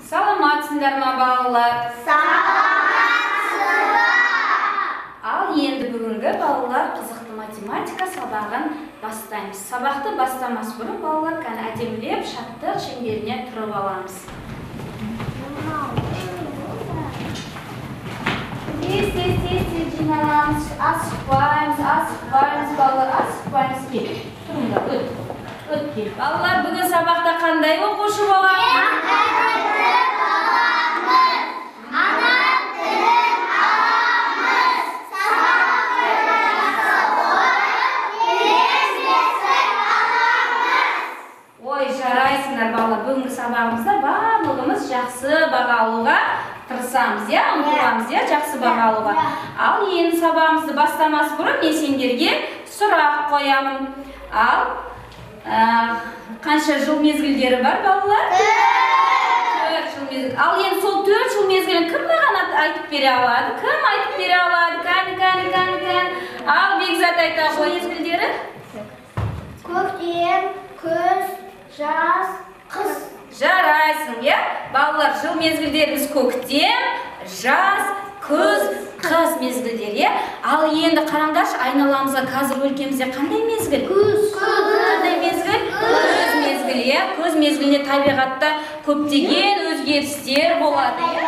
Саламатсыңдар ма, балалар? Саламатсыздар! Ал енді бүгінгі балалар қызықты математика сабағын бастаймыз. Сабақты бастамас бұрын балалар кәні әдемілеп шаттық шеңберіне тұрып аламыз. Тез, тез, тез, тез жиналамыз, асықпаймыз, асықпаймыз, балалар, асықпаймыз. Кел, тұрыңдар, өт, өт кел. Балалар, бүгін сабақта қандай оқушы боламыз? Ой, жарайсыңдар, балалар. Бүгінгі сабағымызда барлығымыз жақсы баға алуға тырысамыз, иә, ұмтыламыз, иә, жақсы баға алуға. Ал енді сабағымызды бастамас бұрын мен сендерге сұрақ қоямын. Ал, қанша жыл мезгілдері бар, балалар? 4 жыл мезгіл. Ал енді сол 4 жыл мезгілін кім маған айтып бере алады? Кім айтып бере алады? Кәні, кәні, кәні, кәні. Ал Бекзат айта ғой. Мезгілдері? Көктем, күз, жаз, қыс. Жарайсың, иә? Балалар, жыл мезгілдеріміз көктем, жаз, күз, қыс мезгілдері, иә? Ал енді қараңдаршы, айналамызға қазір өлкемізде қандай мезгіл? Күз. Қандай мезгіл? Күз мезгілі, иә? Күз мезгілінде табиғатта көптеген өзгерістер болады, иә?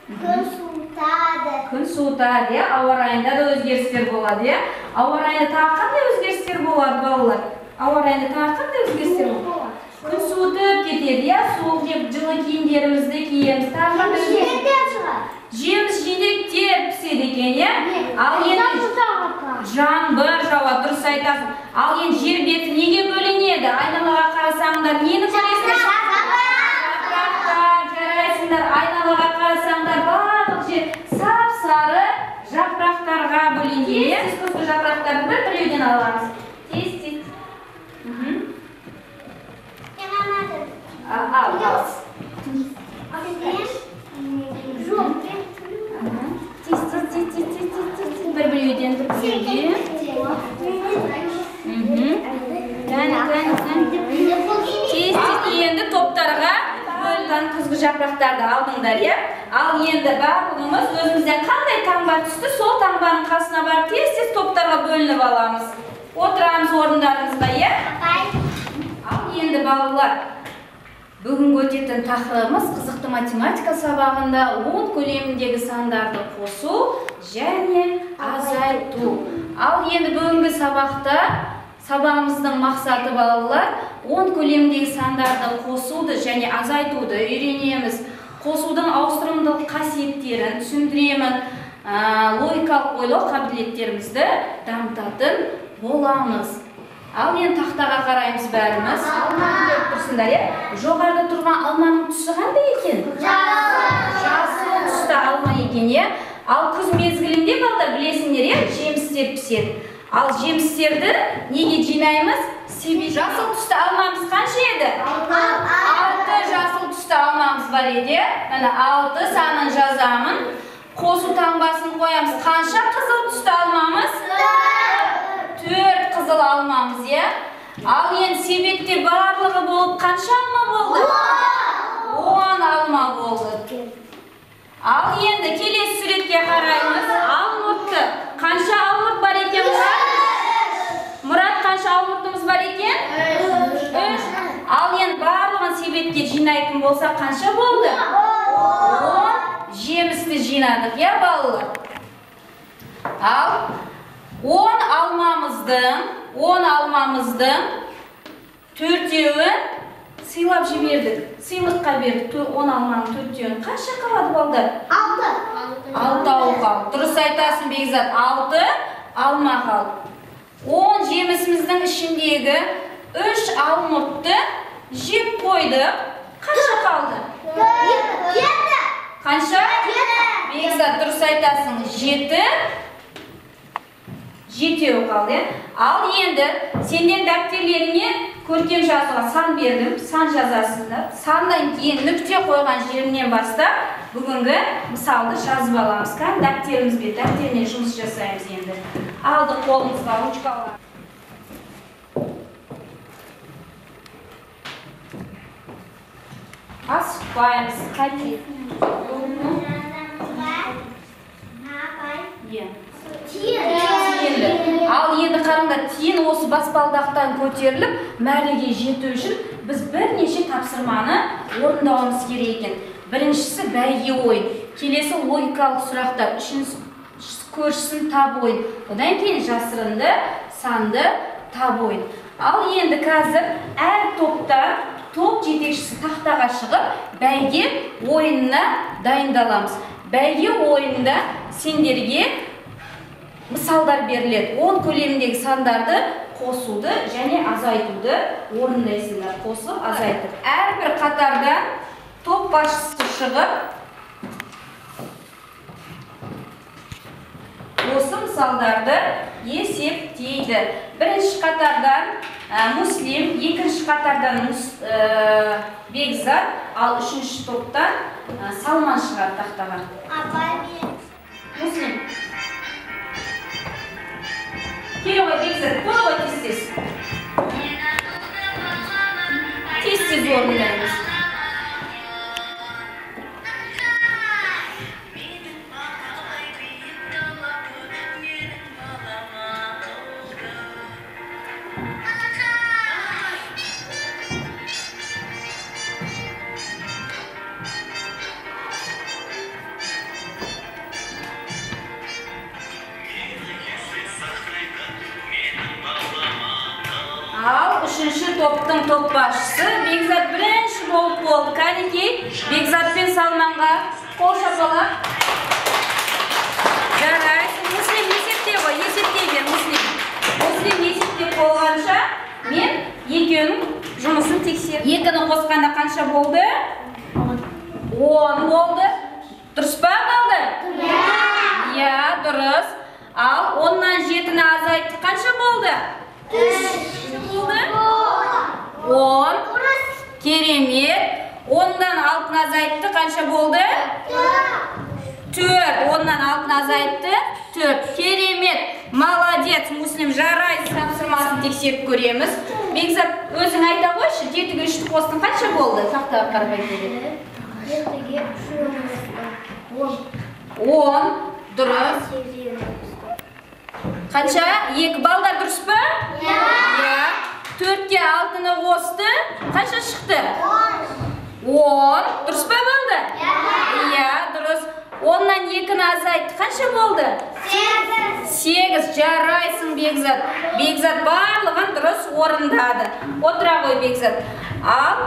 Күн суытады. Күн суытады, иә? Ауа райында да өзгерістер болады, иә? Ауа райында тағы қандай өзгерістер болады, балалар? Ауа райында тағы қандай өзгерістер болады? Күн суытып кетеді, иә? Суық деп жылы киімдерімізді киеміз. Тағы қандай өзгеріс? Жидектер шығады. Жеміс жидектер піседі екен, иә? Ал енді жаңбыр жауады, дұрыс айтасың. Ал енді жер беті неге бөлінеді? Айналаға қарасаңдар, нені көресіңдер? Жапырақтар, жарайсыңдар. Айналаға қарасаңдар, барлық жер сап-сары жапырақтарға бөлінген, иә? Тез күзгі жапырақтардың бір біреуден аламыз. Тез, тез. Ал, ал. Тез, тез, тез, тез, тез, тез, тез, тез. Бір біреуден, бір біреуден. Кәні, кәні, кәні. Тез, тез. Енді топтарға бөлінген күзгі жапырақтарды алдыңдар, иә? Ал енді барлығымыз өзімізден қандай таңба түсті, сол таңбаның қасына барып тез-тез топтарға бөлініп аламыз. Отырамыз орындарымызға, иә? Ал енді балалар, бүгінгі өтетін тақырыбымыз қызықты математика сабағында 10 көлеміндегі сандарды қосу және азайту. Ал енді бүгінгі сабақта сабағымыздың мақсаты балалар 10 көлеміндегі сандарды қосуды және азайтуды үйренеміз. Қосудың ауыстырымдылық қасиеттерін түсіндіремін, логикалық ойлау қабілеттерімізді дамытатын боламыз. Ал енді тақтаға қараймыз бәріміз. Алманы көріп тұрсыңдар, иә? Жоғарыда тұрған алманың түсі қандай екен? Жасыл түсті алма екен, иә? Ал күз мезгілінде балалар білесіңдер, иә? Жемістер піседі. Ал жемістерді неге жинаймыз? Себебі жасыл түсті алмамыз қанша еді? 6 жасыл түсті алмамыз бар еді, иә? Міне 6 санын жазамын. Қосу таңбасын қоямыз. Қанша қызыл түсті алмамыз? 4 қызыл алмамыз, иә? Ал енді себетте барлығы болып қанша алма болды? 10 алма болды. Ал енді келесі суретке қараймыз. Алмұртты. Қанша алмұрт бар екен, Мұрат? Мұрат, қанша алмұртымыз бар екен? 3. Ал енді барлығын себетке жинайтын болса қанша болды? 10 жемісті жинадық, иә, балалар? Ал 10 алмамыздың 4-еуін сыйлап жібердік. Сыйлыққа бердік. 10 алманың 4-еуін. Қанша қалады, балдар? 6. 6 қалды. Дұрыс айтасың, Бекзат. 6 алма қалды. 10 жемісіміздің ішіндегі 3 алмұртты жеп қойдық. Қанша қалды? 7. Қанша? 7. Бекзат, дұрыс айтасың. 7. Жетеуі қалды, иә? Ал енді сендер дәптерлеріңе көркем жазуға сан бердім, сан жазасыңдар. Саннан кейін нүкте қойған жерінен бастап бүгінгі мысалды жазып аламыз. Кәдімгі дәптерімізбен, дәптермен жұмыс жасаймыз енді. Алдық қолымызға ручкалар. Асықпаймыз, қате. Иә. Тиінді. Ал енді қараңдар, тиін осы баспалдақтан көтеріліп, мәреге жету үшін біз бірнеше тапсырманы орындауымыз керек екен. Біріншісі бәйге ойын, келесі логикалық сұрақтар, үшіншісі көршісін тап ойын, одан кейін жасырынды санды тап ойын. Ал енді қазір әр топта топ жетекшісі тақтаға шығып, бәйге ойынына дайындаламыз. Бәйге ойынында сендерге мысалдар беріледі. 10 көлеміндегі сандарды қосуды және азайтуды орындайсыңдар. Қосып, азайтып. Әрбір қатарда топ басшысы шығып, осы мысалдарды есептейді. Бірінші қатардан Муслим, екінші қатардан Бекзат, ал үшінші топтан Салман шығады тақтаға. Муслим. Келе ғой, Бекзат, қой ғой тез-тез. Тез-тез орындаймыз. Ал үшінші топтың топ басшысы Бекзат бірінші болып болды. Кәнекей, Бекзат пен Салманға қол шапалақ. Жарайсың. Муслим есепте ғой, есептей бер, Муслим. Муслим есептеп болғанша мен екеуінің жұмысын тексер. Екіні қосқанда қанша болды? 10 болды. Дұрыс па, балды? Иә, дұрыс. Ал 10-нан 7-ні азайттық, қанша болды? 3 болды. 10. Керемет. 10-нан 6-ны азайтты, қанша болды? 4. 10-нан 6-ны азайтты, 4. Керемет. Молодец, Муслим, жарайсың. Тапсырмасын тексеріп көреміз. Бекзат, өзің айта қойшы, 7-ге 3-ті қостың, қанша болды? Тақтаға қарап айта бер. 7-ге 3 10. Дұрыс. Қанша? 2 балдар дұрыс па? Иә. 4-ке 6-ны қосты. Қанша шықты? 10. Дұрыс па балдар? Иә, дұрыс. 10-нан 2-ні азайтты. Қанша болды? 8. Жарайсың, Бекзат. Бекзат барлығын дұрыс орындады. Отыра ғой, Бекзат. Ал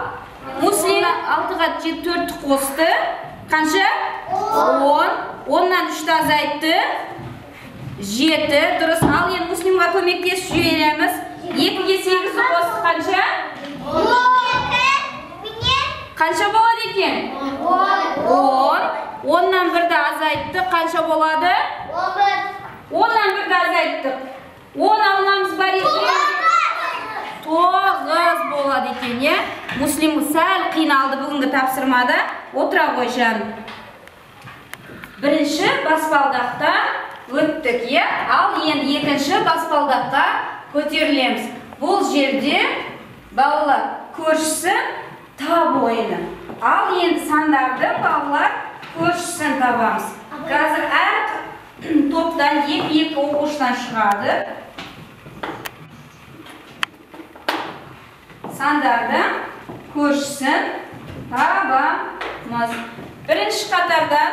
Муслим 6-ға 4-ті қосты. Қанша? 10. 10-нан 3-ті азайтты. 7. Дұрыс. Ал енді Муслимға көмектесіп жібереміз. 2-ге 8-ді қосты, қанша? Қанша болады екен? 10. 10-нан 1-ді азайтты, қанша болады? 10-нан 1-ді азайттық. 10 алынамыз бар екен. 9 болады екен, иә? Муслим сәл қиналды бүгінгі тапсырмада. Отыра ғой, жаным. Бірінші баспалдақта өттік, иә? Ал енді екінші баспалдаққа көтерілеміз. Бұл жерде балалар көршісі тап ойыны. Ал енді сандарды балалар көршісін табамыз. Қазір әр топтан 2-2 оқушыдан шығады. Сандарды көршісін табамыз. Бірінші қатардан,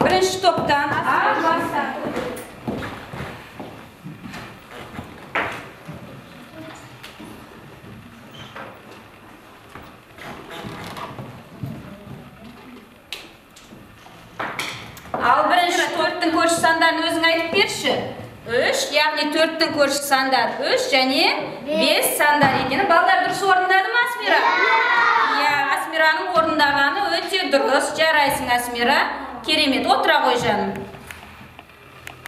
бірінші топтан Ал бірінші төрттің көрші сандарын өзің айтып берші. 3, яғни төрттің көрші сандары 3 және 5 сандар екені. Балдар дұрыс орындады ма, Асмира? Иә, Асмираның орындағаны өте дұрыс. Жарайсың, Асмира. Керемет. Отыра ғой, жаным.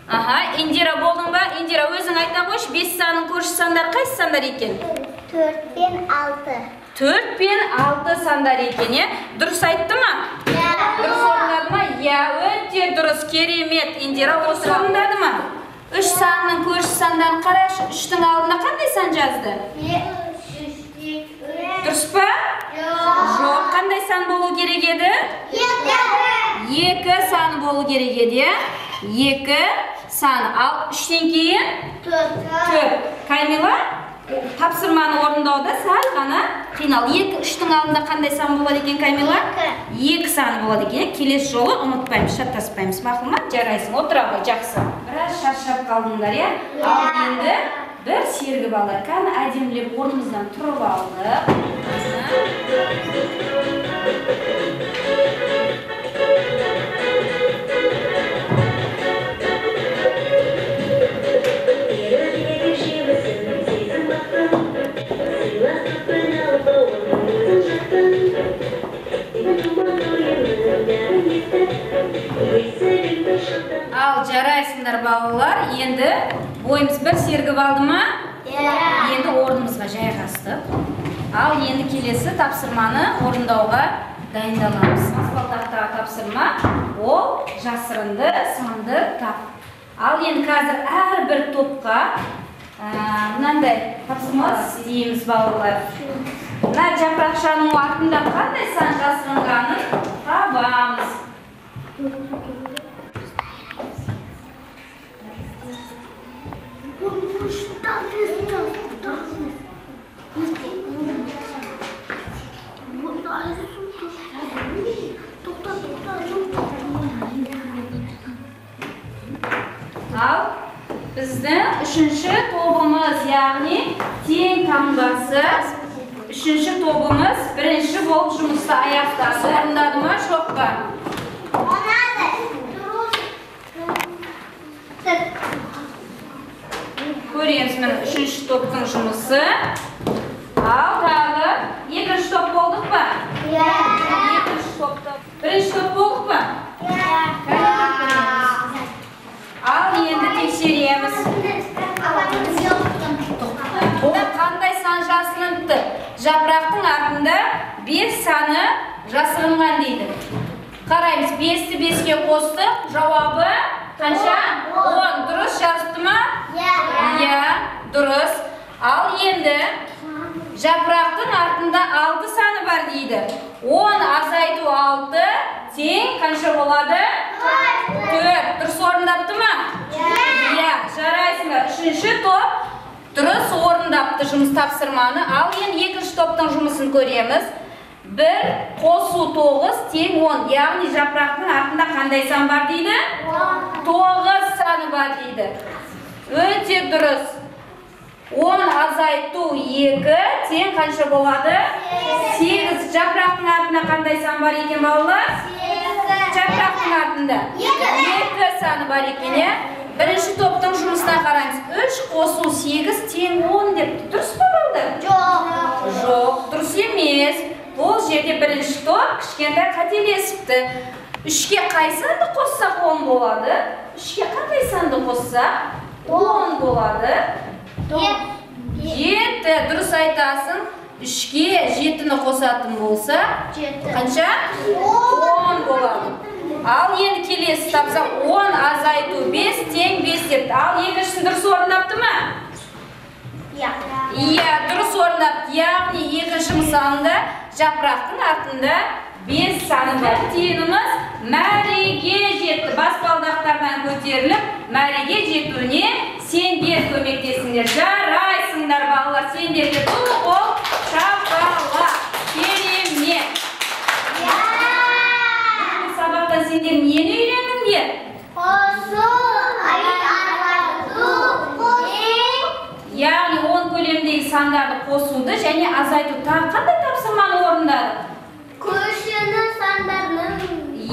Аха, Индира болдың ба? Индира, өзің айта қойшы, 5 санның көрші сандары қайсы сандар екен? 4 пен 6. 4 пен 6 сандар екен, иә? Дұрыс айтты ма? Дұрыс орындады ма? Иә, өте дұрыс, керемет. Индира осы орындады ма? 3 санның көрші сандарын қарашы. 3-тің алдына қандай сан жазды? Дұрыс па? Жоқ. Қандай сан болу керек еді? 2 саны болу керек еді, иә? 2 саны. Ал 3-тен кейін? 4. Камила, тапсырманы орындауда сәл ғана қинал. 2, 3-тің алдында қандай сан болады екен, Камила? 2 саны болады екен. Келесі жолы ұмытпаймыз, шатаспаймыз. Мақұл ма? Жарайсың, отыра ғой, жақсы. Біраз шаршап қалдыңдар, иә? Ал енді бір сергіп алайық. Кәні әдемілеп орнымыздан тұрып алдық. Ал жарайсыңдар, балалар. Енді бойымыз бір сергіп алды ма? Енді орнымызға жайғастық. Ал енді келесі тапсырманы орындауға дайындаламыз. Баспалдақтағы тапсырма ол жасырынды санды тап. Ал енді қазір әрбір топқа мынандай тапсырма істейміз, балалар. Мына жапырақшаның артында қандай сан жасырынғанын табамыз. Ал біздің үшінші тобымыз, яғни тең таңбасы, үшінші тобымыз бірінші болып жұмысты аяқтады. Орындады ма, жоқ па? Көреміз, міне үшінші топтың жұмысы. Ал тағы екінші топ болдық па? Екінші топты. Бірінші топ болдық па? Ал енді тексереміз. Қандай сан жасырыныпты? Жапырақтың артында 5 саны жасырынған дейді. Қараймыз, 5-ті 5-ке қостық. Жауабы қанша? 10. Дұрыс жазыпты ма? Иә, дұрыс. Ал енді жапырақтың артында 6 саны бар дейді. 10 азайту 6 тең қанша болады? 4. Дұрыс орындапты ма? Иә, жарайсыңдар. Үшінші топ дұрыс орындапты жұмыс тапсырманы. Ал енді екінші топтың жұмысын көреміз. 1 қосу 9 тең 10. Яғни жапырақтың артында қандай сан бар дейді? 9 саны бар дейді. Өте дұрыс. 10 азайту 2 тең қанша болады? 8. Жапырақтың артында қандай сан бар екен, балалар? Жапырақтың артында 2 саны бар екен, иә? Бірінші топтың жұмысына қараймыз. 3 қосу 8 тең 10 депті. Дұрыс па, балдар? Жоқ, дұрыс емес. Бұл жерде бірінші топ кішкентай қателесіпті. 3-ке қай санды қоссақ 10 болады? 3-ке қандай санды қоссақ 10 болады? 7. Дұрыс айтасың. 3-ке 7-ні қосатын болса, қанша? 10 болады. Ал енді келесі тапсақ 10 азайту 5 тең 5 депті. Ал екіншісін дұрыс орындапты ма? Иә, дұрыс орындапты. Яғни екінші мысалында жапырақтың артында 5 саны бар. Тиынымыз мәреге жетті. Баспалдақтардан көтеріліп, мәреге жетуіне сендер көмектесіңдер. Жарайсыңдар, балалар. Сендерге бұл қол шапалақ. Керемет. Бүгінгі сабақтан сендер нені үйрендіңдер? Қосу, азайту, Яғни 10 көлемдегі сандарды қосуды және азайту. Тағы қандай тапсырманы орындадық? Көршінің сандарының.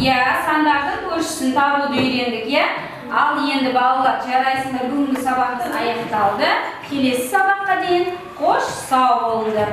Иә, сандардың көршісін табуды үйрендік, иә? Ал енді балалар, жарайсыңдар, бүгінгі сабағымыз аяқталды. Келесі сабаққа дейін қош сау болыңдар.